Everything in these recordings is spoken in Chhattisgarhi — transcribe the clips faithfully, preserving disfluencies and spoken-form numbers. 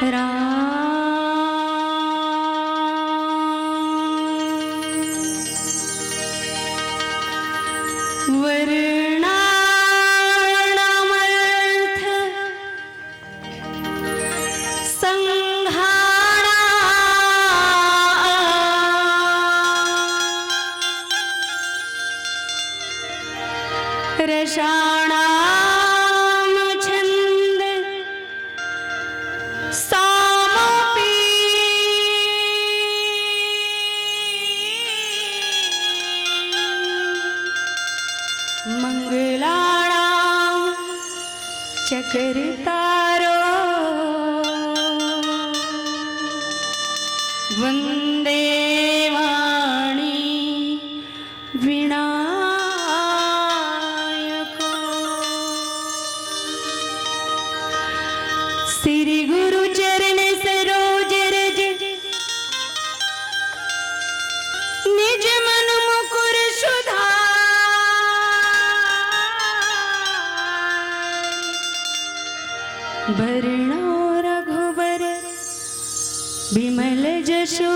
राम। वर्णानामर्थ संघाणा रसाणां छंद सामपि मंगलाणां च कर्तारो वंदे वाणी विनायको। श्री गुरु चरण सरोज रज निज मन मुकुर सुधार। बरनउँ रघुबर बिमल जसु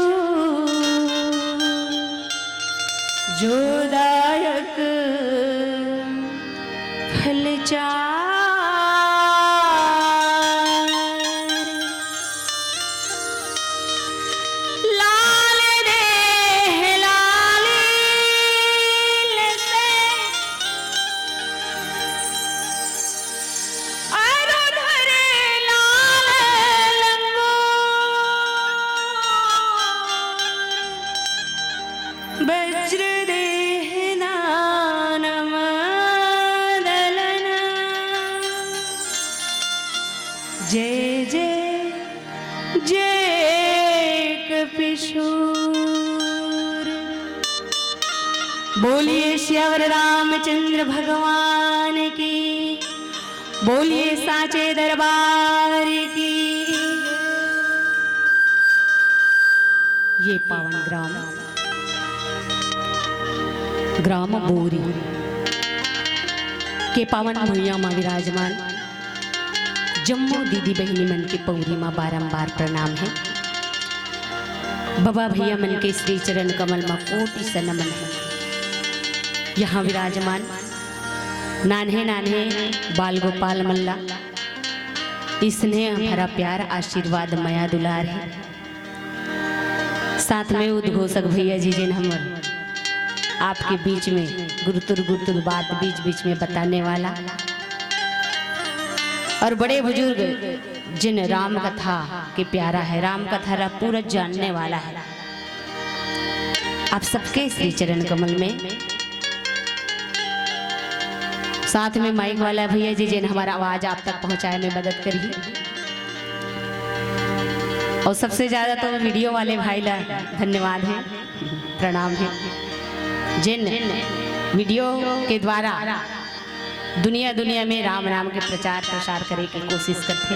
जो दायक फल चार। लाल देह लाल लील से अरु धरे लाल लंगोर। वज्र देह दानव दलन। जय जय जय कपिशोर। बोलिए सियावर रामचंद्र भगवान की, बोलिए साचे दरबार की। ये पावन ग्राम, ग्राम बोरी के पावन भुइयां मा विराजमान जम्मो दीदी बहिनी मन के पौरी मा बारंबार प्रणाम हे। बबा भैया मन के श्री चरण कमल मा कोटि से नमन हे। यहाँ विराजमान नान्हे नान्हे बाल गोपाल मन ला स्नेह भरा प्यार, आशीर्वाद, मया दुलार हे। साथ में उद्घोषक भैया जी, जिन हमर आपके बीच में गुरतुर गुरतुर बात बीच बीच में बताने वाला, और बड़े बुजुर्ग जिन राम कथा के प्यारा है, राम कथा रा पूरा जानने वाला है, आप सबके श्री चरण कमल में। साथ में माइक वाला भैया जी, जिन हमारा आवाज आप तक पहुंचाए में मदद करी। और सबसे ज्यादा तो वीडियो वाले भाई ला धन्यवाद है, प्रणाम है, जिन वीडियो के द्वारा दुनिया दुनिया में राम नाम के प्रचार प्रसार करे के कोशिश करथे।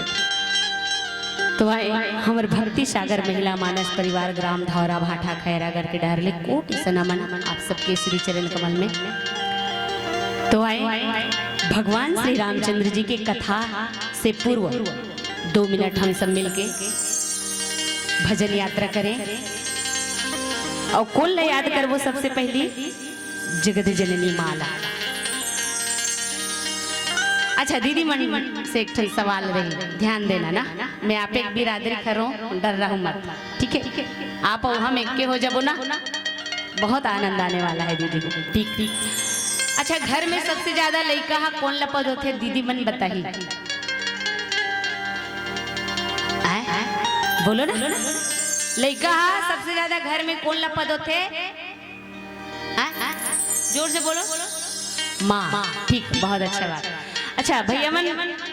तो आए हमर भक्ति सागर महिला मानस परिवार ग्राम धौरा भाठा खैरागढ़ के डहर ले कोटि से नमन आप सबके श्री चरण कमल में। तो आए भगवान श्री रामचंद्र जी के कथा से पूर्व दो मिनट हम सब मिलके भजन यात्रा करें। और कोन ला याद करबो सबसे पहली? जगत जननी माला। अच्छा दीदी मन से एक ठन सवाल रही, ध्यान देना ना, मैं आप एक बिरादरी खरो, डर रहू मत, ठीक है? आप और हम एक के हो जाबो ना, बहुत आनंद आने वाला है दीदी। ठीक ठीक। अच्छा, घर में सबसे ज्यादा लइका हा कोन ला पद होथे, दीदी मन बताही। आय? बोलो ना, लइका हा सबसे ज्यादा घर में कोन ला पद होथे? आय? जोर से बोलो। माँ। ठीक, बहुत अच्छा बात। अच्छा भैया मन,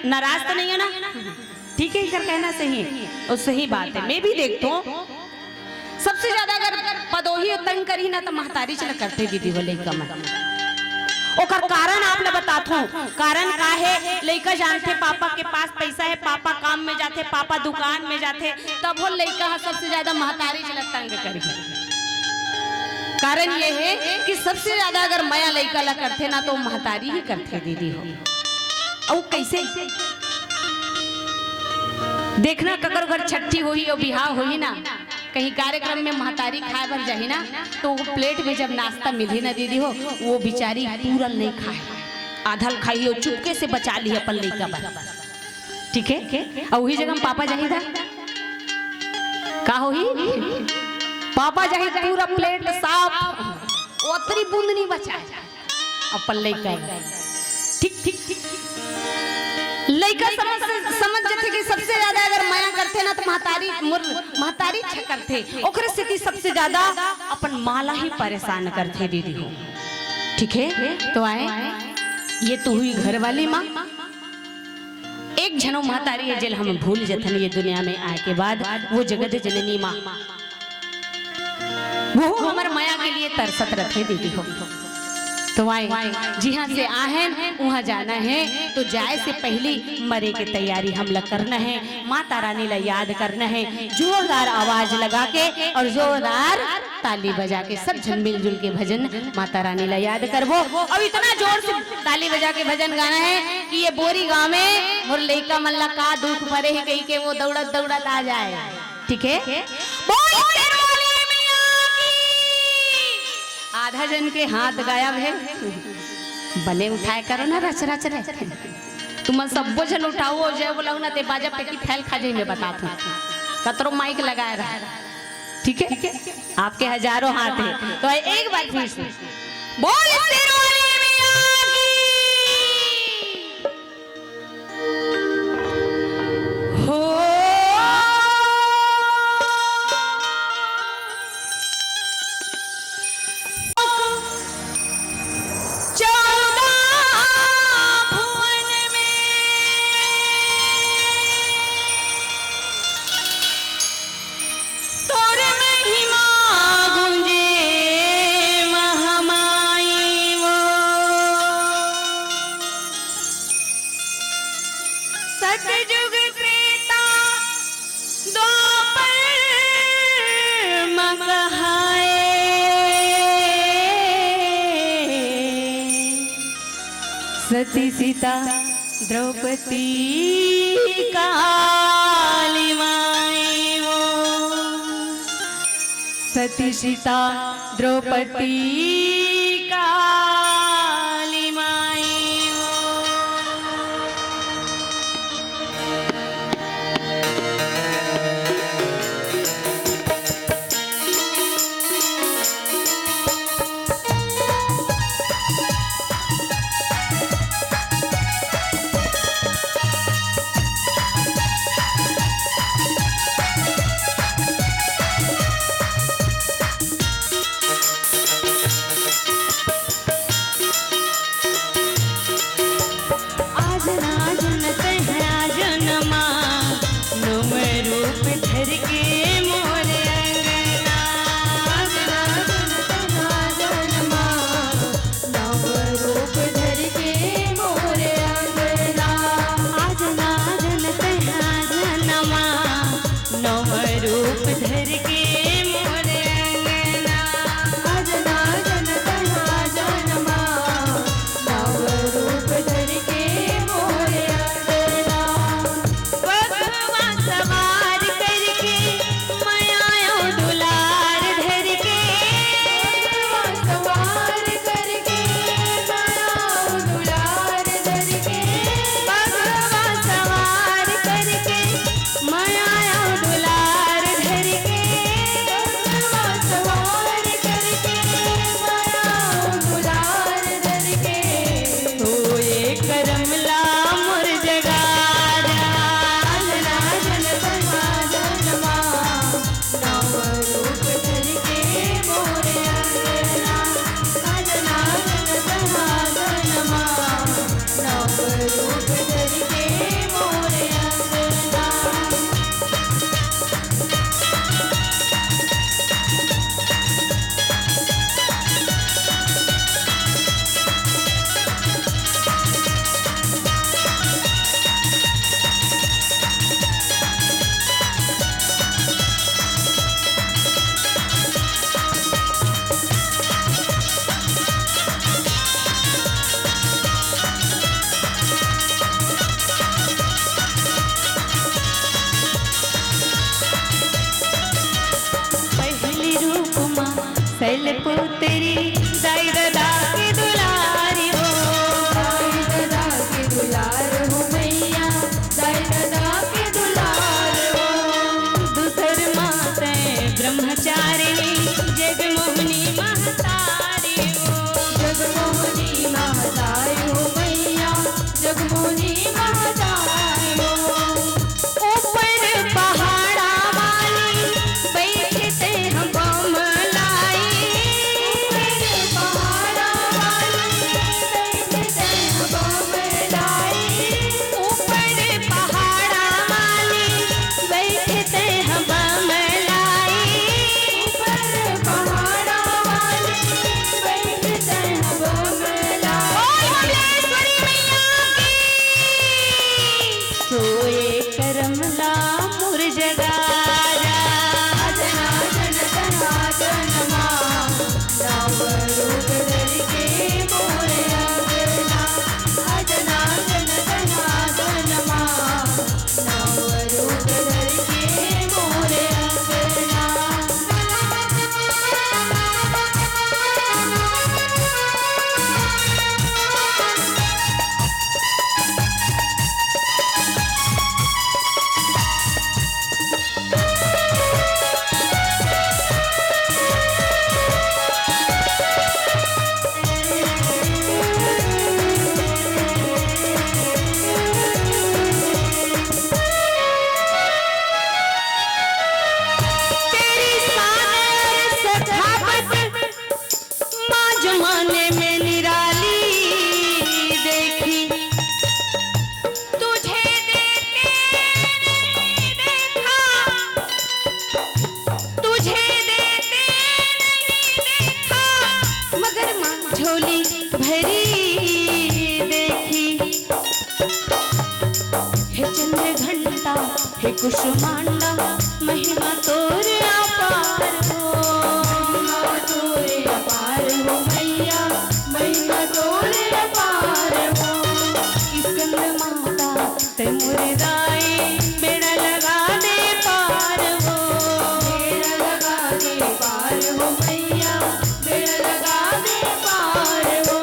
नाराज तो नहीं हो ना? ठीक है, इनका कहना सही है और सही बात है। मैं भी देखता हूँ, सबसे ज्यादा अगर पदोही तंग करही ना, तो महतारी च ला करथे दीदी, वो लइका मन। ओकर कारण आप ला बताथों। कारण का है? लइका जानथे पापा के पास पैसा है, पापा काम में जाथे, पापा दुकान में जाथे, तब वो लइका ह सबसे ज्यादा महतारी च ला तंग करही। कारण ये है कि सबसे ज्यादा अगर मया लइका ला करथे ना, तो महतारी ही करथे दीदी हो। अउ कैसे? देखना, ककर घर छट्ठी होही अउ बिहाव होही ना, कहीं कार्यक्रम में महतारी खाए बर जाही ना, तो वो प्लेट में जब नाश्ता मिलही ना दीदी हो, वो बिचारी पूरा नहीं खाए, आधा ल खाही अउ चुपके से बचा लिही अपन लइका बर। ठीक है, अउ वही जगह में पापा जाही दा, का होही? पापा जाही, पूरा प्लेट साफ, ओतरी बूंद नहीं बचाए अपन लइका बर। ठीक, ठीक, ठीक। लइका समझ, समझ जथे कि सबसे ज्यादा अगर मया करथे ना, तो महतारी, मोर महतारी अच्छा करथे, ओकरे सेती सबसे ज्यादा अपन माँ ला ही परेशान करथे दीदी हो। ठीक है, तो आए, ये तो हुई घर वाली माँ। एक झनो महतारी है, जेल हम भूल जथन ये दुनिया में आए के बाद, वो जगत जननी माँ। वो हमर मया के लिए तरसत रथे दीदी हो। तो आए, जिहाँ से आहन, उहाँ जाना है, तो जाए से पहली मरे के तैयारी हमला करना है, माता रानी ला याद करना है, जोरदार आवाज लगा के अउ जोरदार ताली बजा के सब झन मिलजुल के भजन माता रानी ला याद करबो। अउ इतना जोर से ताली बजा के भजन गाना है कि ये बोरी गाँव में मोर लइका मन ला का दुख परे हे कहि के वो दौड़त दौड़त आ जाए। ठीक है, बोल शेर वाली मैया की। आधा जन के हाथ गायब है, बने उठाए करो ना, रच रच रच। तुमन सब्बो झन उठाओ, जय बोलाओ ना, ते बाजा पेटी फैल खा जाई, मैं बतात हूँ। कतरो माइक लगाए रहा, ठीक है, आपके हजारों हाथ है। तो एक बार फिर से बोल शेर वाली मैया की। हो चौदह भुवन में तोर महिमा गूंजे महामाई वो। सतयुग त्रेता द्वापर म कहाए। सती सीता द्रौपदी काली माई वो। सती सीता द्रौपदी काली माई वो। आज ना जनत है आज नमा, नव रूप धर के मोर अंगना। आज ना जनत है आज नमा, नव रूप धर के मोर अंगना। आज ना जनत है आज नमा, नव रूप धर के मोर अंगना। आज ना जनत है आज नमा, नव रूप धर के मोर अंगना। बघवा सवार करके, मया अउ दुलार धर के। बघवा सवार करके, मया अउ दुलार धर के। बघवा सवार करके, मया अउ दुलार धर के। बघवा सवार करके, मया अउ दुलार धर के। होए करम ला मोर जगा जा। आज ना जनत है आज नमा, नव रूप धर के मोर अंगना। आज ना जनत है आज नमा, नव रूप धर के मोर अंगना। पुत्री, दाई ददा के दुलारी हो। दाई ददा के दुलार हो मैया, दाई ददा के दुलार हो। दूसर माते ब्रह्मचारिणी, जगमोहिनी महतारी हो। जगमोहिनी महतारी हो मैया, जगमोहिनी महतारी हो। ऊपर पहाड़ा वाली, बइठे तेंह बमलाई। ऊपर पहाड़ा वाली, बइठे तेंह बमलाई। ऊपर पहाड़ा वाली, बइठे तेंह बमलाई। ऊपर पहाड़ा वाली, बइठे तेंह बमलाई। बोल भुवनेश्वरी मैया की। सोए करम ला मोर जगारा। आजन आजन तन आजन माँ, नव रूप धर के मोर अंगना। आजन आजन तन आजन माँ, नव रूप धर के मोर अंगना। तेरी शान और सखावत माँ जमाने में निराली देखी। तुझे देते नहीं देखा, तुझे देते नहीं देखा, मगर माँ झोली भरी देखी। हे चंद्र घंटा, हे कुसुमांडा, महिमा तोर अपार हो। महिमा तोर अपार हो मैया, महिमा तोर अपार हो। स्कंद माता, तैं मोर दाई, बेड़ा लगा दे पार हो। बेड़ा लगा दे पार हो मैया, बेड़ा लगा दे पार हो।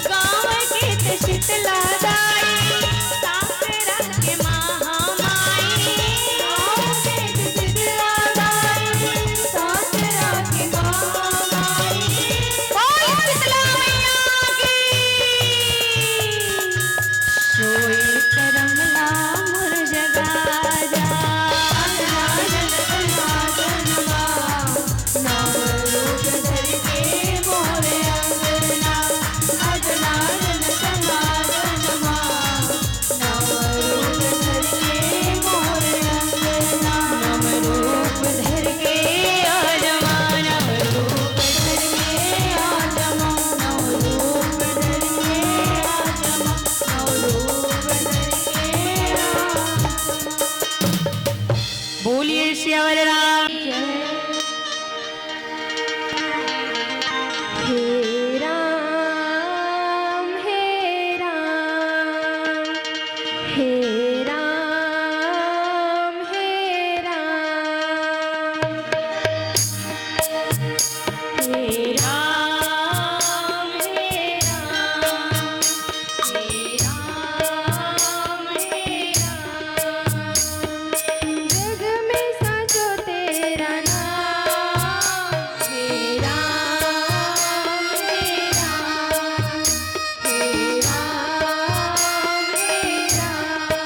गाँव के त शीतला दाई, सासरा के महामाई। गाँव के त शीतला दाई, सासरा के महामाई। बोल शीतला मैया की। सोए करम ला मोर जगारा। नव रूप धर के मोर अंगना, आज नारन समागन माँ। नव रूप धर के मोर अंगना। नव रूप धर के आ जा माँ, नव रूप धर के आ जा माँ, नव रूप धर के आ जा माँ, नव रूप धर के आ जा माँ। बोलिए सियावर राम। हे राम, हे राम, हे राम, हे राम। हे राम, हे राम, हे राम, हे राम। जग में साचो तेरा नाम। हे राम, हे राम, हे राम, हे राम।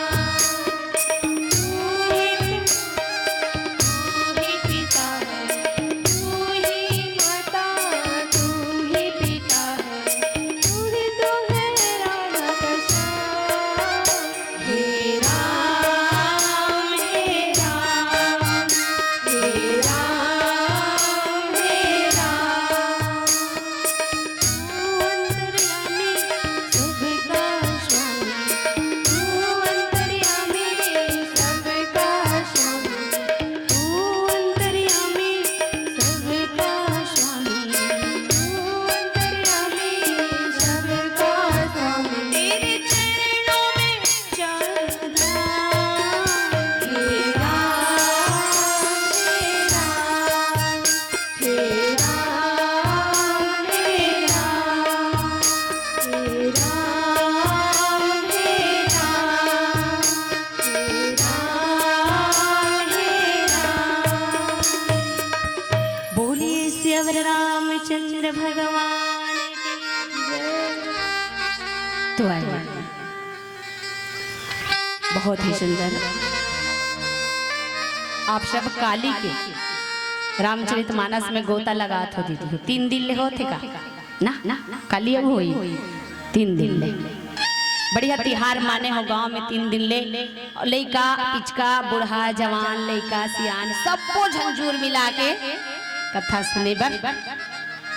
भगवान की जय। तो आइए, बहुत ही सुंदर। आप सब काली के रामचरित मानस में गोता लगात हो दीदी हो, तीन दिन ले होथे का ना? ना, काली अब होई तीन दिन ले। बढ़िया तिहार माने हो गांव में तीन दिन ले। लइका पिचका, बूढ़ा जवान, लइका सियान, सबो झन जुर मिला के कथा सुने बर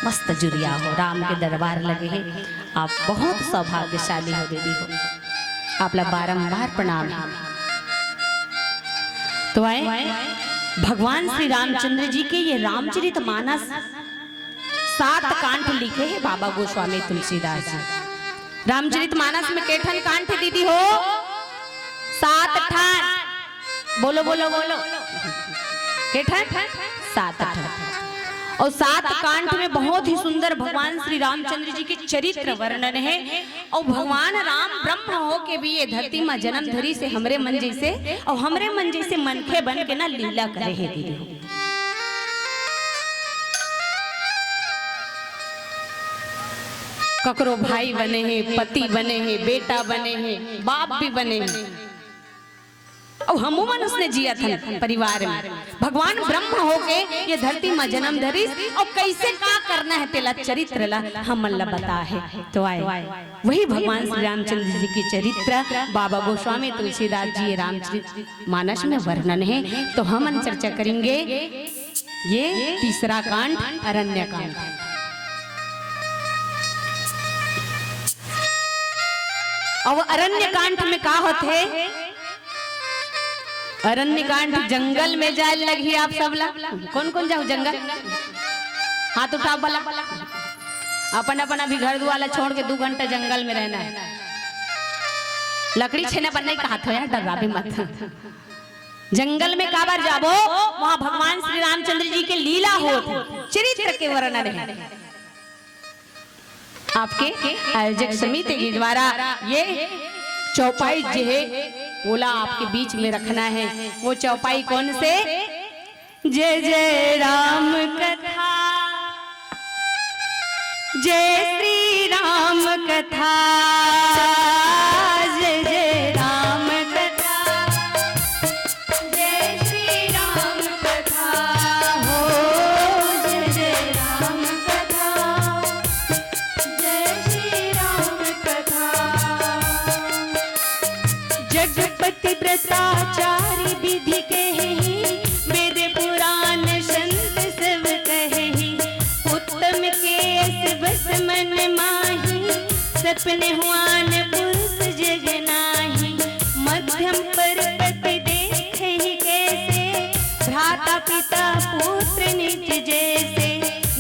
मस्त जुरिया हो। राम के दरबार लगे हे। आप बहुत सौभाग्यशाली हो दीदी हो, आप ला बारंबार प्रणाम हे। तो आए, भगवान श्री रामचंद्र जी के ये रामचरित मानस सात कांड लिखे हे बाबा गोस्वामी तुलसीदास जी। रामचरित मानस में के ठन कांड हे दीदी हो? सात ठन। बोलो, बोलो, बोलो। के ठन? सात ठन। अउ सात कांड में बहुत ही सुंदर भगवान श्री रामचंद्र जी के चरित्र वर्णन हे। अउ भगवान राम ब्रह्म होके भी ये धरती मा जनम धरिस हे हमरे मन जइसे, अउ हमरे मन जइसे मनखे बन के ना लीला करे हे दीदी। ककरो भाई बने हे, पति बने हे, बेटा बने हे, बाप भी बने हे। अउ हमू मन उसने जियत हन परिवार में। भगवान ब्रह्म होके ये धरती मा जनम धरिस, अउ कइसे का करना हे तेला, चरित्र ला हमन ला बताए हे। तो आए, वही भगवान श्री रामचंद्र जी के चरित्र बाबा गोस्वामी तुलसीदास जी ये रामचरित मानस में वर्णन हे। तो हमन चर्चा करेंगे ये तीसरा कांड, अरण्य कांड। अब अरण्य कांड में का होथे? अरण्य कांड, जंगल में जाए लगही आप सब ला। कौन कौन जाहू जंगल? हाथ उठाओ भला। अपन अपन अभी घर दुआर ला छोड़ के दू घंटा जंगल में रहना हे। लकड़ी छेना बनना ही कहा था यार, डर्राबे मत। जंगल में काबर जाबो? वहाँ भगवान श्री रामचंद्र जी के लीला होत, चरित्र के वर्णन हे। आपके आयोजक समिति के द्वारा ये चौपाई जे हे, ओला आपके बीच में रखना हे। वो चौपाई कौन से? जय जय राम कथा, जय श्री राम कथा, जय जय राम कथा, जय श्री राम कथा हो, जय जय राम कथा, जय श्री राम कथा। जगपति व्रताचार्य विधि कहेहि, वेद पुराण संत सब कहेहि। उत्तम केस बस मन माही, सपने हुआन पुरुष जग नाही। मध्यम परपति देखहि कैसे, भ्राता पिता पुत्र निज जैसे।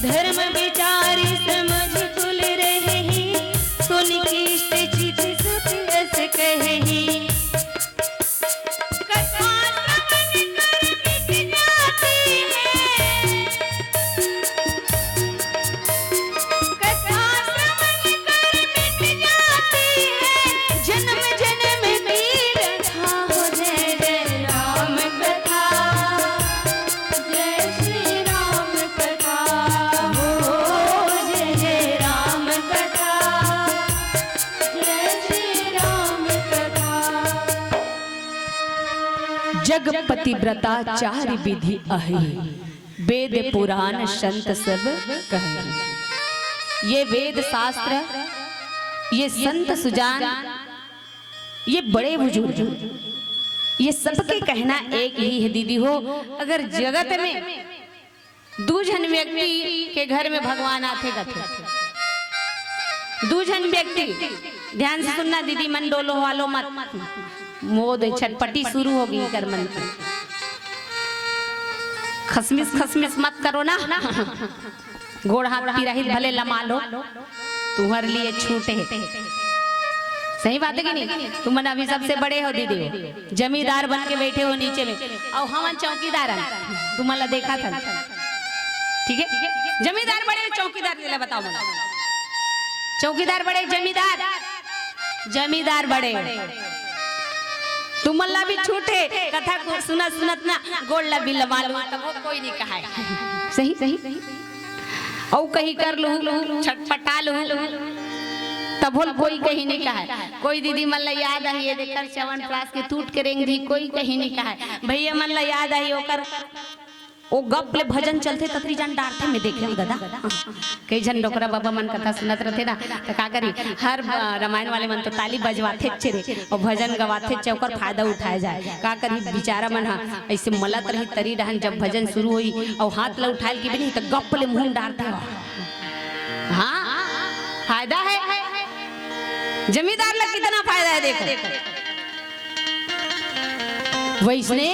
धर्म विचारि समझ कुल रहेहि, सुनि किष्ट चित सुत अस कहेहि। कथा श्रवण कर मिट जाती है। कथा श्रवण कर मिट जाती है। जन्म जन्म की व्यथा हो। जय जय राम कथा, जय श्री राम कथा हो। जय जय राम कथा, जय श्री राम कथा। जग पतिव्रता चारि विधि अही, वेद पुराण संत सब कही। ये वेद शास्त्र, ये संत सुजान, ये बड़े बुजुर्ग, ये सबके कहना एक ही है दीदी हो। अगर जगत में दू झन व्यक्ति के घर में भगवान आथे कथे, दू झन व्यक्ति, ध्यान से सुनना दीदी मन, डोलो हालो मत, मोद छटपटी शुरू हो गई कर मन के। खसमिस खसमिस मत करो ना, गोड़ हाथ पिराही भले लमा लो, तुम्हारे लिए छूट है। सही बात है कि नहीं? तुम मन अभी सबसे बड़े हो दीदी हो, जमींदार बन के बैठे हो नीचे में, अउ हमन चौकीदार हन, तुम मन ला देखा था, ठीक है? जमींदार बड़े, चौकीदार, तेला बताओ मन, चौकीदार बड़े, जमींदार, जमींदार बड़े, तुम मन ला भी छूट है। कथा को सुनत सुनत ना गोड़ ला भी लमा लो, तब वो कोई नहीं कहा है। सही, सही। अउ कहीं कर लूहू, छटपटा लूहू, तभो ल कोई कहीं नहीं कहे। कोई दीदी मन ला याद आही, ये देख कर च्यवनप्राश के टूट के रेंग दी, कोई कहीं नहीं कहे। भैया मन ला याद आही, ओकर ओ गप ले भजन चलथे, ततरी जान डारथे, मैं देखे हूँ दादा। कई झन डोकरा बाबा मन कथा सुनत रथे ना, त का करी, हर ब-, रामायण वाले मन तो ताली बजवाथे चे रे, अउ भजन गवाथे चे, ओकर फायदा उठाए जाए। का करी, बेचारा मन ह ऐसे मलत रही तरी डहन, जब भजन शुरू होई अउ हाथ ला उठाए के भी नहीं, त गप ले मुंह डारथे। हाँ, फायदा है, जमींदार ला कितना फायदा है, देखो। वैसने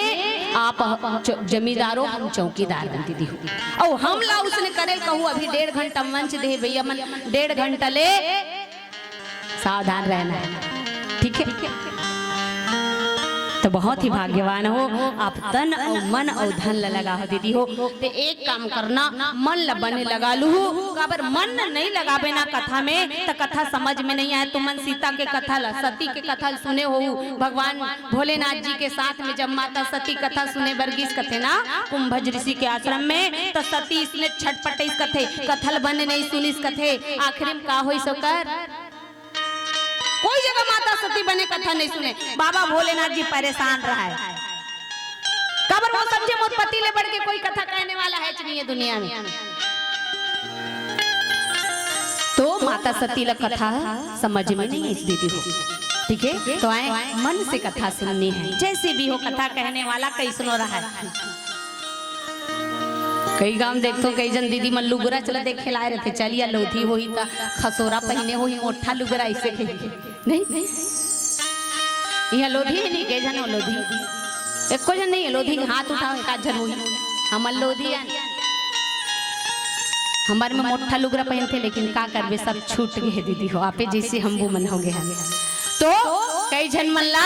आप ह-, च-, जमींदारो, हम चौकीदार बन दीदी हो। अउ हम ला उसने करे कहू, अभी डेढ़ घंटा मंच दे भैया मन, डेढ़ घंटा ले सावधान रहना है, ठीक है? तो बहुत ही भाग्यवान हो आप, तन अउ मन अउ धन ला लगा हो दीदी हो। ते एक काम करना, मन ला बने लगा लूहू, काबर मन नहीं लगाबे ना कथा में, त कथा समझ में नहीं आए। तुमन सीता के कथा ला, सती के कथा ला सुने हो, भगवान भोलेनाथ जी के साथ में जब माता सती कथा सुने बर गिस कथे ना कुंभज ऋषि के आश्रम में, त सती इसने छटपटइस कथे, कथा ल बने नहीं सुनिस कथे। आखिरी में का होइस ओकर? कोई जगह माता सती बने कथा नहीं सुने। बाबा भोलेनाथ जी परेशान रहा है, काबर वो समझे मोर पति ले बढ़ के कोई कथा कहने वाला है नहीं है दुनिया में। तो माता सती ला कथा समझ में नहीं इस दीदी हो, ठीक है? तो आए मन से कथा सुननी है, जैसे भी हो कथा कहने वाला कैसनो रहा है। कई गांव देखथो, कई जन दीदी मन लुगरा चला देखे लाए रहथे, चलिया लोधी होही त खसोरा पहिने होही, मोठा लुगरा ऐसे कही, नहीं? इहाँ लोधी है नहीं, कई झन हो लोधी? एको झन नहीं है लोधी, हाथ उठाओ, एक आध झन होही। हमर लोधी आन, हमर में मोठा लुगरा पहनथे, लेकिन का करबे, सब छूट गए दीदी हो, आपे जैसे हम वो मन हो गए हैं। तो कई झन मन ला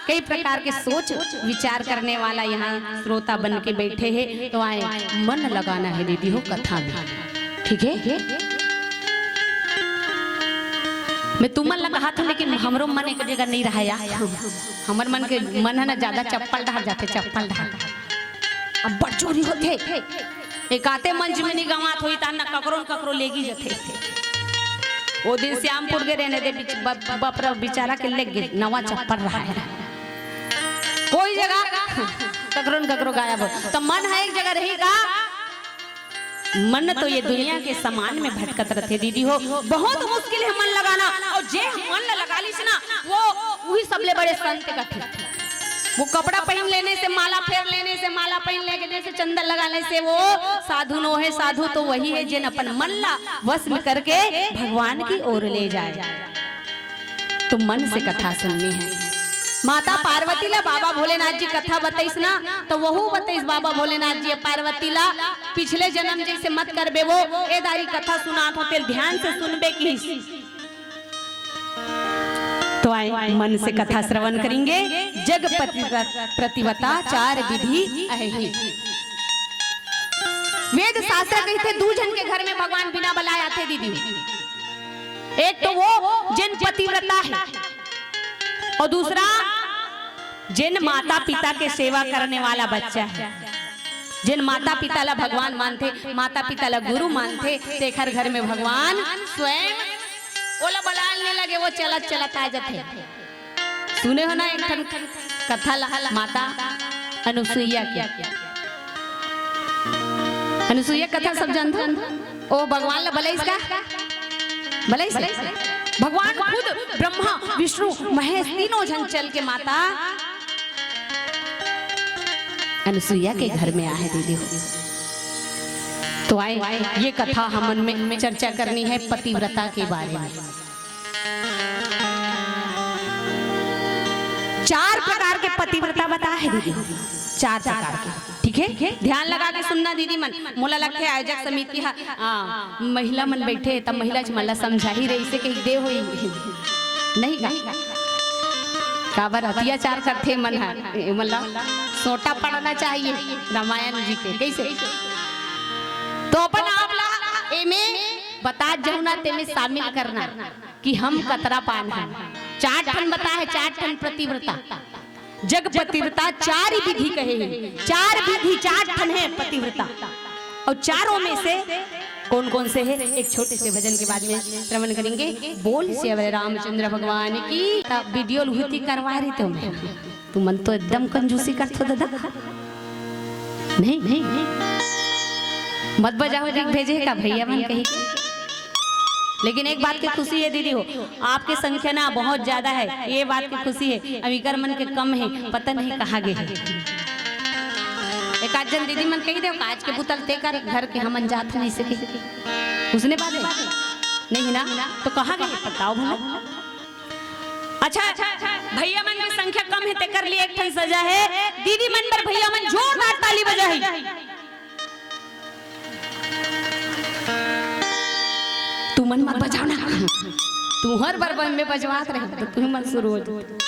कई प्रकार के सोच विचार करने वाला यहाँ श्रोता बन के बैठे हैं, तो आए मन लगाना है दीदी हो कथा में, ठीक है? मैं तुमन ला कहा था, लेकिन हमरो मन एक जगह नहीं रहा यार। हमर मन के मन है ना, ज्यादा चप्पल डहर जाथे, चप्पल डहर। अब बड़ चोरी होथे। एक आते मंच में नहीं गंवात होई, तान न ककरो न ककरो लेगी जथे। वो दिन श्यामपुर गे रहने दे, बिच-, ब-, बपरा बेचारा के लेग गे, नवा चप्पल रहा है। कोई जगह ककरो न ककरो गायब हो। तो मन है एक जगह रही का? मन तो ये दुनिया के सामान में भटकत रथे दीदी हो। बहुत मुश्किल है मन लगाना, और जे मन ल लगा लिस ना, वो वही सबले बड़े संत कथे। वो कपड़ा पहन लेने से, माला फेर लेने से, माला पहन लेने से, चंदन लगाने से वो साधु नो है। साधु तो वही है जिन अपन मन ला वश में करके भगवान की ओर ले जाए। तो मन से कथा सुननी है। माता पार्वती ला बाबा भोलेनाथ जी कथा बताइस ना, तो वहू बताइस बाबा भोलेनाथ जी पार्वती ला, पिछले जन्म जैसे मत करबे वो, ए दारी कथा सुनात हो, तेल ध्यान से सुनबे किस। तो आए, मन से कथा श्रवण करेंगे। जग पति-, प्रतिवता चार विधि अहि। वेद शास्त्र कहिथे, दू झन के घर में भगवान बिना बलाए आथे दीदी। एक तो वो जिन पतिव्रता है, और दूसरा जिन माता पिता के सेवा करने वाला बच्चा है, जिन माता पिता ला भगवान मानथे, माता पिता ला गुरु मानथे, तेखर घर में भगवान स्वयं ओला बलाल नहीं लगे, वो चलत चलत आ जाथे। सुने हो ना एक ठन कथा ला, माता अनुसुईया के। अनुसुईया कथा सब जानथो? ओ भगवान ला बलाइस का? बलाइस? भगवान खुद ब्रह्मा, विष्णु, महेश तीनों झन चल के माता अनुसुईया के घर में आहे दीदी हो। तो आए, ये कथा हमन में चर्चा करनी है पतिव्रता के बारे में। चार प्रकार के पतिव्रता बताए हे दीदी, चार प्रकार के, ठीक है? ध्यान लगा के सुनना दीदी मन। मोला लगथे आयोजक समिति ह, आ, महिला मन बैठे, तब महिला मन ला समझाही रही से कही दे होई, नहीं का? काबर अत्याचार करथे मन ह, ए, मतलब सोटा पड़ना चाहिए रामायण जी के, कैसे? तो अपन आप ला एमे बता जाहू ना, तेमे शामिल करना। कि हम कतरा पान हन। चार ठन बताए हे, चार ठन पतिव्रता। जग पतिव्रता चार विधि कहे हे, चार विधि चार ठन हे पतिव्रता। और चारों में से कौन कौन से है, एक छोटे से भजन के बाद में श्रवण करेंगे। बोल सियावर रामचंद्र भगवान की। तब वीडियो लुहती करवा रही तो मैं, तुमन तो एकदम कंजूसी करथो दादा। नहीं, नहीं, मत बजाओ, देख भेजे का भैया मन कही। लेकिन एक बात की खुशी है दीदी हो, आपके संख्या ना बहुत ज्यादा है, ये बात की खुशी है। अब इकर मन के कम है, पता नहीं कहाँ गए हैं। एक आध जन दीदी मन कही दे, आज के बुतल ते कर, घर के हमन जात नहीं सके। उसने बात है। नहीं ना, तो कहाँ गए बताओ भला। अच्छा, भैया मन के संख्या कम है, तेकर लिए एक ठन सजा है। दीदी मन बर भैया मन जोरदार ताली बजाही। तुमन मत बजाओ ना, तुहर बर बन में बजवात रहे तो तुम मन शुरू हो जाओ।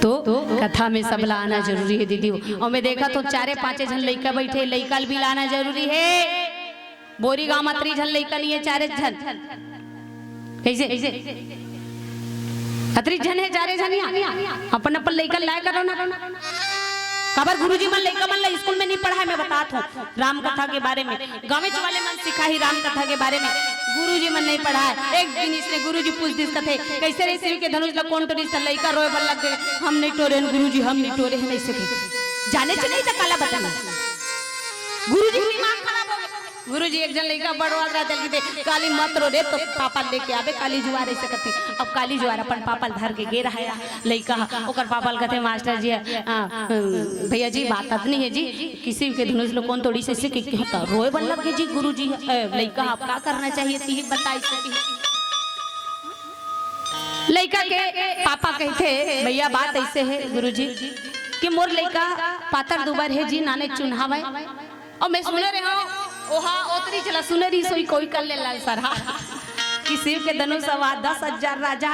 तो कथा में सबला आना जरूरी है दीदी। और मैं देखा तो चारे पांचे झन लइका बैठे, लइका ल भी लाना जरूरी है। बोरी गांव म अतरी झन लइका नहीं है, चारे झन। कैसे? अतरी झन है, चारे झन या। अपन अपन लइका लाए करो ना। काबर गुरुजी मन लइका मन ला स्कूल में नहीं पढ़ाए, मैं बतात हूँ राम कथा के बारे में। गाँवेच वाले मन सिखाही राम कथा के बारे में। गुरुजी मन नहीं पढ़ाए। एक दिन इसने गुरुजी पूछ दिस कथे, "कैसे रे शिव के धनुष ला कौन टोरिस?" त लइका रोए बर लग गए, "हम नहीं टोरे हन गुरुजी, हम नहीं टोरे हन," ऐसे कहे। जाने च नहीं त काला बताना। गुरुजी के दिमाग खराब हो गए। गुरुजी एक झन लइका बड़वात रहते कि दे, "काली मत रो रे, तो पापा लेके आबे काली जुआर," ऐसे कथे। अब काली जुआर अपन पापा ल धर के गे रहा है लइका ह। ओकर पापा ल कथे, "मास्टर जी, आ, भैया जी, बात अतनी है जी, किसी के धनुष लो कौन तोड़ी से, से कि, कि होता?" रोए बर लग गए जी गुरुजी ह, ए, लइका ह, "अब का करना चाहिए, तिही बताई से कि।" लइका के पापा कहते, "भैया, बात ऐसे है गुरुजी कि मोर लइका पातर दुबर है जी, नाने चुन्हावय।" और मैं सुने रहे हूँ, ओहा ओतरी चला सुने रही सोई कोई कर ले लाल सरहा कि शिव के धनुष हवा दस हजार राजा,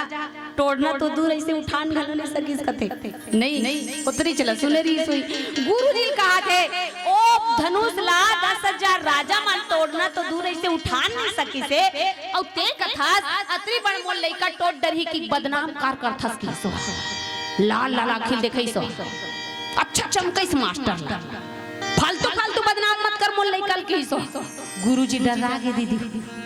टोड़ना तो दूर ऐसे उठान घलो नहीं सकिस कथे। नहीं, ओतरी चला सुने रही सोई। गुरु जी कहा थे, "ओ धनुष ला दस हजार राजा मन टोड़ना तो दूर ऐसे उठान नहीं सकिस हे, अउ ते कथास अतरी बड़ मोर लइका टोड़ डरही कि बदनाम कार करथस किसो। लाल लाल आँखी देखइसो।" अच्छा चमकइस मास्टर ला। "फालतू फालतू बदनाम मत कर मोर लइका ल," किसो। गुरुजी डर्रा गे दीदी,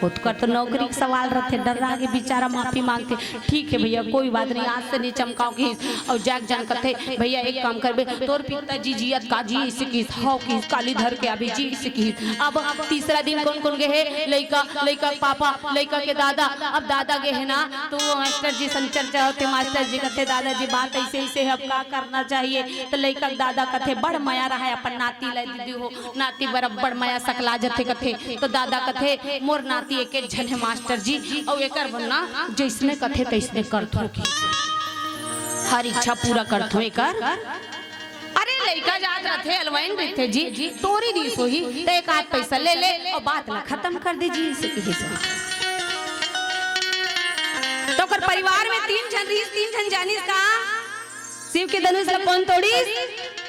ओतकर तो नौकरी के सवाल रथे, डर्रा गे बेचारा माफी मांगथे। "ठीक है भैया, कोई बात नहीं, आज से नहीं चमकाओ," किस। अउ जाग जान कथे, "भैया एक काम करबे, तोर पिताजी जियत का जी?" इसे किस, "हव," किस, "काली धर के आबे जी," इसे किस। अब तीसरा दिन कौन कौन गे हे? लइका, लइका के पापा, लइका के दादा। अब दादा गे हे ना, तो वो मास्टर जी सन चर्चा होथे, मास्टर जी कथे, "दादाजी, बात ऐसे ऐसे है, अब का करना चाहिए?" तो लइका के दादा कथे, बड़ मया रहा है अपन नाती ला दीदी हो, नाती बराबर मया सकला जथे कथे। तो दादा कथे, "मोर नाती एक एक झन है मास्टर जी, अउ एकर बर ना जइसने कथे तइसने करथो कि हर इच्छा पूरा करथो एकर।" अरे लइका जात रथे, अलवाइन रथे जी, टोरी दिस होही, त एक आध पैसा ले ले अउ बात ला खतम कर दे जी, इसे किस। तो ओकर परिवार में तीन झन रहिस, तीन झन जानिस का शिव के धनुष ला कौन तोड़िस?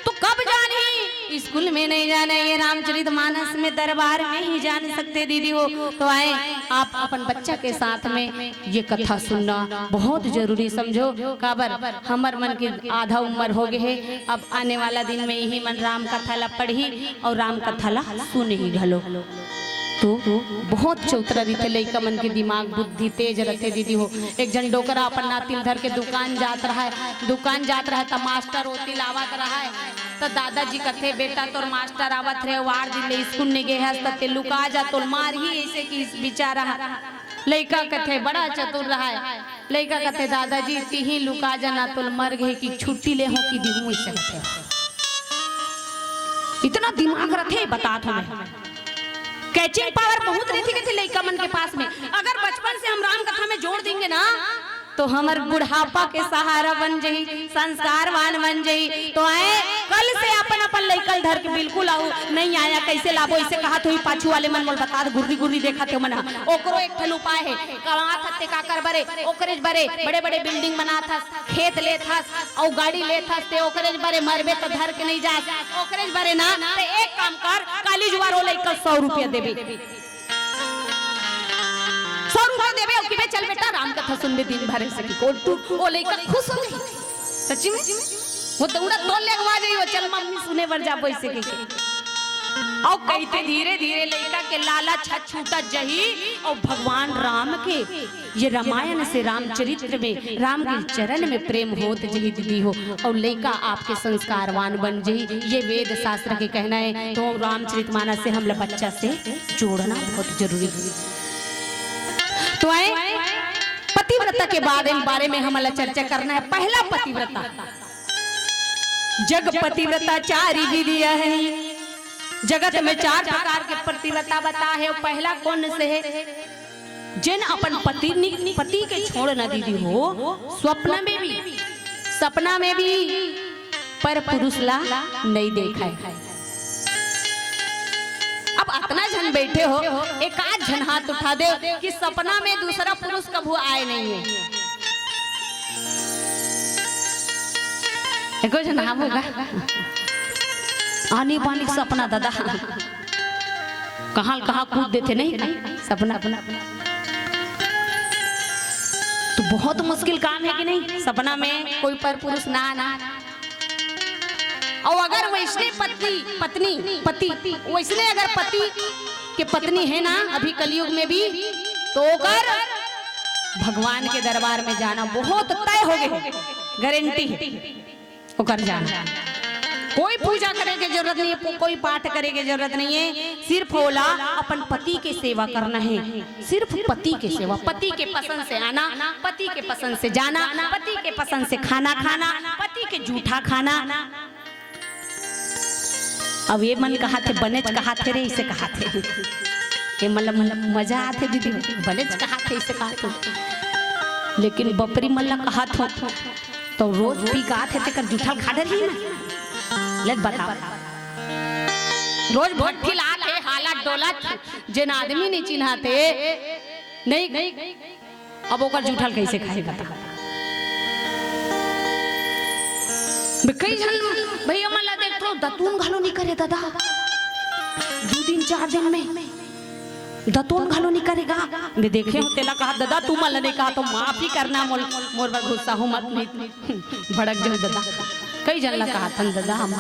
तो कब जानही? स्कूल में नहीं जाने, ये रामचरित मानस में दरबार में ही जान सकते दीदी हो। तो आए आप अपन बच्चा के साथ में ये कथा सुनना बहुत जरूरी समझो। काबर हमर मन के आधा उम्र हो गए है, अब आने वाला दिन में यही मन राम कथा ला पढ़ही अउ राम कथा ला सुनही घलो। तो बहुत चौतरा रहिथे लइका मन के दिमाग बुद्धि तेज रथे दीदी हो। एक झन डोकरा अपन नातिन धर के दुकान जात रहा है, दुकान जात रहा है त मास्टर ओती लावत रहा है। त दादाजी कथे, "बेटा तोर मास्टर आवत रहे, वार दिन ले स्कूल नहीं गए हस, त ते लुका जा, तोर मारही," ऐसे किस बेचारा। लइका कथे, बड़ा चतुर रहा है। लइका कथे, "दादाजी तिही लुका जा ना, तोर मर गए कि छुट्टी ले हो कि दिहूं," ऐसे कथे। इतना दिमाग रथे, बतात हूं मैं। कैचिंग पावर बहुत रहिथे कथे लइका मन के पास में। अगर बचपन से हम राम कथा में जोड़ देंगे ना, तो हमर बुढ़ापा के सहारा बन जाही, संस्कारवान बन जाही। तो आए कल से अपन अपन लइका ल धर के बिल्कुल आऊ, नहीं आया कैसे लाबो, इसे कहा तो ही पाछू वाले मन मोल बता दे, गुर्री गुर्री देखा थे मन ह। ओकरो एक ठन उपाय है, कमात हस ते काकर बरे, ओकरेच बरे बड़े बड़े बिल्डिंग बनात हस, खेत लेत हस, अउ गाड़ी लेत हस ते ओकरेच बरे, मरबे त धर के नहीं जास, ओकरेच बरे ना। ते एक काम कर, काली जुआर ओ लइका सौ रुपया देबे, सौ रुपया देबे, अउ किबे चल बेटा राम कथा सुनबे दिन भर, ऐसे कि कोटू ओ लइका खुश हो जाही। सच्ची में वो दौड़ा तोल ले अगवा जाही, वो चल मम्मी सुने बर जाबो, ऐसे कहिके। अउ कहिथे धीरे धीरे लइका के लालच ह छूटत जही, अउ भगवान राम के ये रामायण से रामचरित्र में राम के चरण में प्रेम होत जही दीदी हो, अउ लइका आपके संस्कारवान बन जही। ये वेद शास्त्र के कहना हे, तो रामचरित मानस से हमला बच्चा से जोड़ना बहुत जरूरी हे। तो आए पतिव्रता के बारे, बारे में हमला चर्चा करना हे। पहला पतिव्रता, जग पतिव्रता चारि विधि अहइ। जगत में चार प्रकार के पतिव्रता बताए हे। पहला कोन से हे? जेन अपन पति नि-, पति के छोड़ न दीदी हो, स्वप्न में भी, सपना में भी पर पुरुष ला नइ देखय। अब अतना झन बइठे हो, एक आध झन हाथ उठा देव कि सपना में दूसरा पुरुष कभू आए नइ हे। एको झन हाव होगा। आनी बानी के सपना ददा, कहाँ ल कहाँ कूद देथे नहीं सपना। तो बहुत मुश्किल काम हे कि नहीं, सपना में कोई पर पुरुष ना आना। अउ अगर वइसने पत्नी, पत्नी, पति, वइसने अगर पति के पत्नी हे ना अभी कलयुग में भी, तो ओकर भगवान के दरबार में जाना बहुत तय होगे हे, गारंटी हे ओकर जाना। कोई पूजा करे के जरूरत नइ हे, कोई पाठ करे के जरूरत नइ हे, सिर्फ ओला अपन पति के सेवा करना हे। सिर्फ पति के सेवा, पति के पसंद से आना, पति के पसंद से जाना, पति के पसंद से खाना खाना, पति के जूठा खाना। अब ये मन कहाथे, बनेच कहाथे रे, इसे कहाथे। ये मतलब मजा आथे दीदी, बनेच कहाथे, इसे कहाथे। लेकिन बपरी मन ला कहाथों, तो रोज पी के आथे, तेकर जूठा ल खा डरही ना। ले बताओ, रोज भट्ठी लाथे, हालत डोलत, जेन आदमी नइ चिन्हाथे, नहीं, अब ओकर जूठा ल कइसे खाही बता। बे, कई झन भैया मन ला देखथों, दतून घलो नइ करे ददा, दू दिन चार दिन में दतून घलो नइ करे गा। मैं देखे हों तेला कहा, ददा तुमन ला नइ कहा तो माफी करना, मोर, मोर बर गुस्सा हो मत, नहीं भड़क जाहूं ददा। कई झन ला कहाथन ददा हम।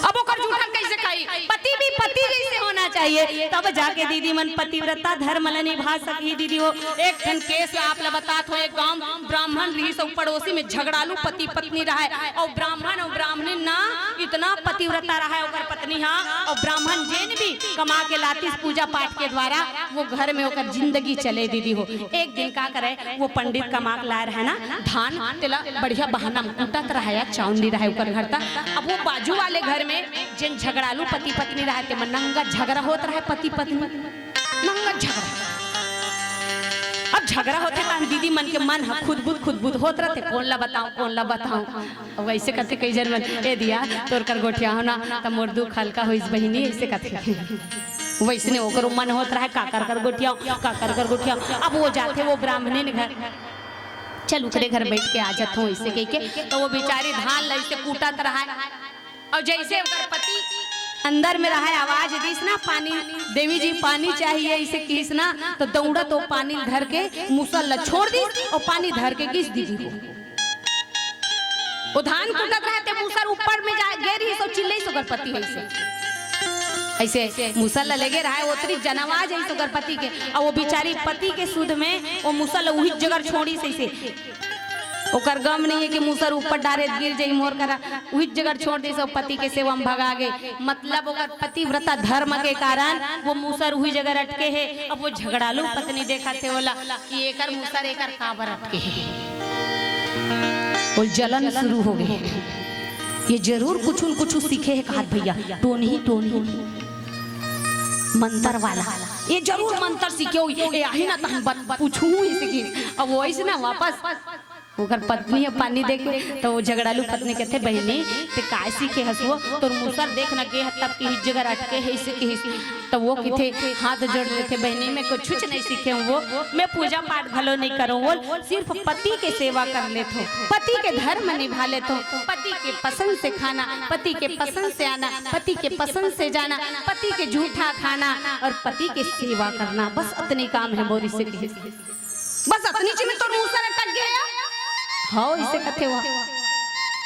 अब ओकर जूठा कइसे खाही? पति भी पति जइसे होना चाहिए, तब जाके दीदी मन पतिव्रता धर्म ला निभा सकही दीदी हो। एक ठन केस ला आप ला बतात हों, एक गांव ब्राह्मण रिहिस अउ पड़ोसी में झगड़ालू पति पत्नी रहय, अउ ब्राह्मण अउ ब्राह्मणिन ना इतना पतिव्रता रहय ओकर पत्नी हा, अउ ब्राह्मण जेन भी कमा के लातिस पूजा पाठ के द्वारा, वो घर में ओकर जिंदगी चले दीदी हो। एक दिन का करे, वो पंडित कमा के लाय रहय ना धान, तेला बढ़िया बहाना में कूटत रहय, चाउंडी रहय ओकर घर त। अब वो बाजू वाले घर में जेन झगड़ालू पति पत्नी रहय, तेमा नंगा झगड़ा होत रहय पति पत्नी, नंगा झगड़ा। अब झगड़ा होथे त दीदी मन के मन ह खुदबुद खुदबुद होत रथे, कोन ला बताओं, कोन ला बताओं। अब वइसे कथे कई झन मन, ए दिया, तोर कर गोठियाहूं ना त मोर दुख हल्का होइस बहिनी, अइसे कथे। वइसने ओकरो मन होत रहय, काकर कर गोठियाओं, काकर कर गोठियाओं। अब वो जाथे वो ब्राह्मणिन घर, चल ओकरे घर बइठ के आ जाथों, अइसे कहिके। त वो बिचारी धान ला अइसे कूटत रहय, अउ जइसे ओकर पति अंदर में रहय, आवाज दिस ना, "पानी, देवी जी, पानी चाहिए," अइसे किहिस ना, त दउड़त वो पानी धर के मुसल ला छोड़ दिस अउ पानी धर के गिस दीदी हो। वो धान कूटत रहय ते मुसर ऊपर में जा गे रिहिस अउ चिल्लइस ओकर पति ह अइसे। अइसे मुसर ल लेगे रहय, ओतरी जनवाज अइस ओकर पति के, अउ वो बिचारी पति के सुध में वो मुसर ल उही जगह छोड़िस अइसे। ओकर गम नइ हे कि मुसर ऊपर डारे गिर जाही मोर करा, उही जगह छोड़ दिस अउ पति के सेवा में भगा गे। मतलब ओकर पतिव्रता धर्म के कारण वो मुसर उही जगह अटके हे। अब वो झगड़ालू पत्नी देखत हे ओला कि एकर मुसर एकर काबर अटके हे। वो जलन शुरू हो गे। ये जरूर कुछु न कुछु सीखे हे कहत भैया, टोनही, टोनही, मंतर वाला। ये जरूर मंतर सीखे होही। ए आही ना तहन बत-, पूछहूं ही सीखी। अब वो अइसे ना वापस ओकर पत्नी ह पानी देके, त वो झगड़ालू पत्नी कथे, "बहिनी, ते काय सीखे हस वो? तोर मुसर देख न गे ह, तब के इस जगह अटके हे, अइसे किहिस।" त वो किथे हाथ जोड़ देथे, "बहिनी, मैं कुछुच नइ सीखे हूं वो, मैं पूजा पाठ घलो नइ करों वो, सिर्फ पति के सेवा कर लेथों, पति के धर्म निभा लेथों, पति के पसंद से खाना, पति के पसंद से आना, पति के पसंद से जाना, पति के जूठा खाना अउ पति के सेवा करना, बस अतने काम हे मोर," अइसे किहिस। बस अतनी ची में तोर मुसर अटक गे हे। हव, अइसे कथे वो।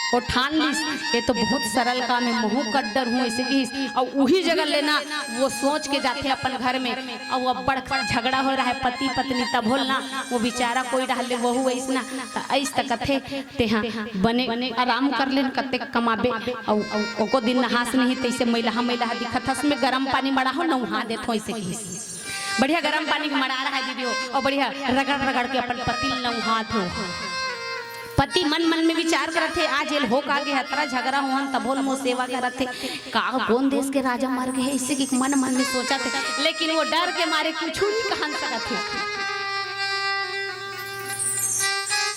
वो ठान लिस, ये तो बहुत सरल काम है, महू कर डरहूँ, ऐसे किहिस। अउ उही जगह ले ना वो सोच के जाथे अपन घर में, अउ अब्बड़ झगड़ा हो रहा है पति पत्नी, तभो ल ना वो बेचारा कोई डहर ले वहू अइस ना, त अइस त कथे, तेहा बने आराम कर लेन, कतेक कमाबे, अउ, अउ एको दिन नहास नहीं, तइसे मैलहा मैलहा दिखत हस, में गरम पानी मड़ा हो, नउहा देत हो, ऐसे किहिस। बढ़िया गरम पानी के मड़ा रहा है दीदी हो, अउ बढ़िया रगड़ रगड़ के अपन पति ल नउहात हो। पति मन मन में विचार करत हे, आज एल हो का गे, अतरा झगड़ा होहन तभो ल मोर सेवा करत हे, का कोन देश के राजा मर गे हे, ऐसे कि मन मन में सोचत हे, लेकिन वो डर के मारे कुछु नहीं कहन सकत हे।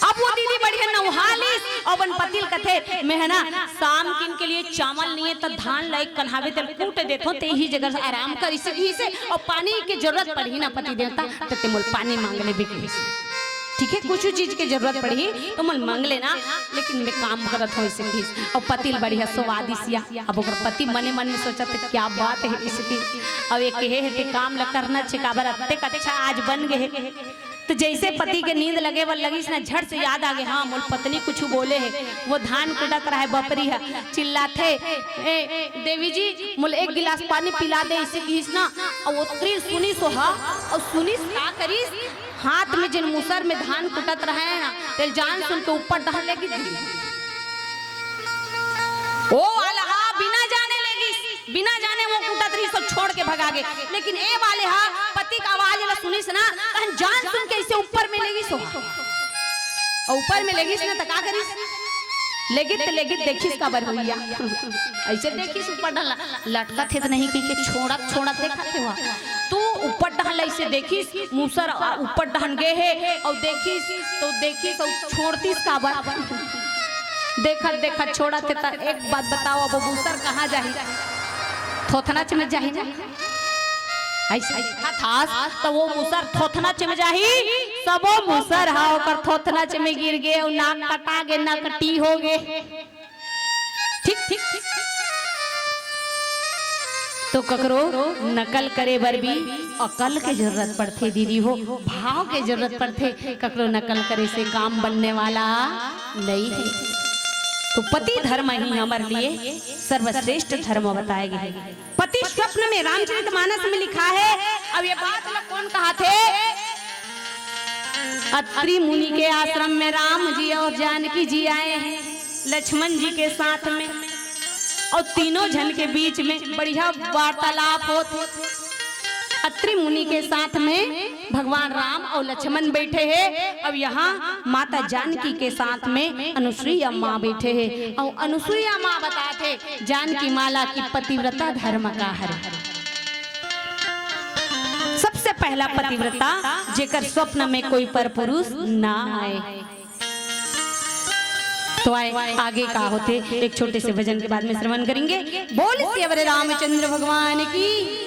अब वो दीदी बढ़िया नउहा लिस, अउ अपन पति ल कथे, मैं है ना, शाम किन के लिए चावल नहीं है, त धान ला एक कन्हावे तेल कूट देथो, ते ही जगह से आराम कर, इसे, इसे, अउ पानी के जरूरत पड़ही ना पति देवता, त ते मोल पानी मांग लेबे किहिस। ठीक है, कुछ चीज के जरूरत पड़ही तो मोल मांग लेना, लेकिन मैं काम करत हो, ऐसे किहिस। अउ पति ल बढ़िया सोवा दिस या। अब ओकर पति मने मन में सोचत हे, क्या बात है, ऐसे किहिस। अब ये कहे हे, ते काम ल करना छे, काबर अतेक अच्छा आज बन गे हे। तो जैसे पति के नींद लगे बर लगिस ना, झट से याद आ गे, हाँ, मोर पत्नी कुछ बोले हे। वो धान कुटत रहे, बपरी ह चिल्लाथे, ए, देवी जी, मोल एक गिलास पानी पिला दे, ऐसे किहिस ना। अउ ओतरी सुनिस ओहा, अउ सुनिस का करिस, हाथ में जेन मुसर में धान कुटत रहे ना, तेल जान सुन के ऊपर डहर लेगिस। ओ वाला हा बिना जाने लेगिस, बिना जाने वो कुटत रहिस, सब छोड़ के भगा गे। लेकिन ए वाले हा पति का आवाज ला सुनिस ना, तहन जान सुन के ऐसे ऊपर में लेगिस हो। अउ ऊपर में लेगिस ना, त का करिस? लेगित, लेगित देखिस काबर होइया। ऐसे देखिस ऊपर डहर लटकत हे त नहीं कहिके छोड़त, छोड़त देखत हे वह। तो ऊपर डहर ऐसे देखिस, मुसर ऊपर डहर गे हे, अउ देखिस, तो देखिस, अउ छोड़तिस काबर? देखत, देखत छोड़त हे, त एक बात बताओ, अब वो मुसर कहाँ जाही? थोथनाच में जाही ना। ऐसे देखत हस, त वो मुसर थोथनाच में जाही, सबो मुसर हा ओकर थोथनाच में गिर गे, अउ नाक कटा गे, नकटी हो गे। ठीक, ठीक, ठीक। तो ककरो नकल करे बर भी अकल के जरूरत पड़थे दीदी हो, भाव के जरूरत पड़थे। ककरो नकल करे से काम बनने वाला नहीं है। तो पति धर्म ही हमारे लिए सर्वश्रेष्ठ धर्म बताए गए हैं। पति स्वप्न में, रामचरित मानस में लिखा है। अब ये बात ला कौन कहाथे? अत्रि मुनि के आश्रम में राम जी और जानकी जी आए हैं, लक्ष्मण जी के साथ में, और तीनों झन के बीच में बढ़िया वार्तालाप होत हे। अत्रि मुनि के साथ में भगवान राम और लक्ष्मण बैठे हैं। अब यहाँ माता जानकी के साथ में अनुसुईया माँ बैठे हैं, और अनुसुईया माँ बताथे जानकी माँ ला कि पतिव्रता धर्म का हरे। सबसे पहला पतिव्रता, जेकर स्वप्न में कोई पर पुरुष ना आए। तो आए, आगे का होथे, एक छोटे से भजन के बाद में श्रवण करेंगे। बोल सियावर रामचंद्र भगवान की।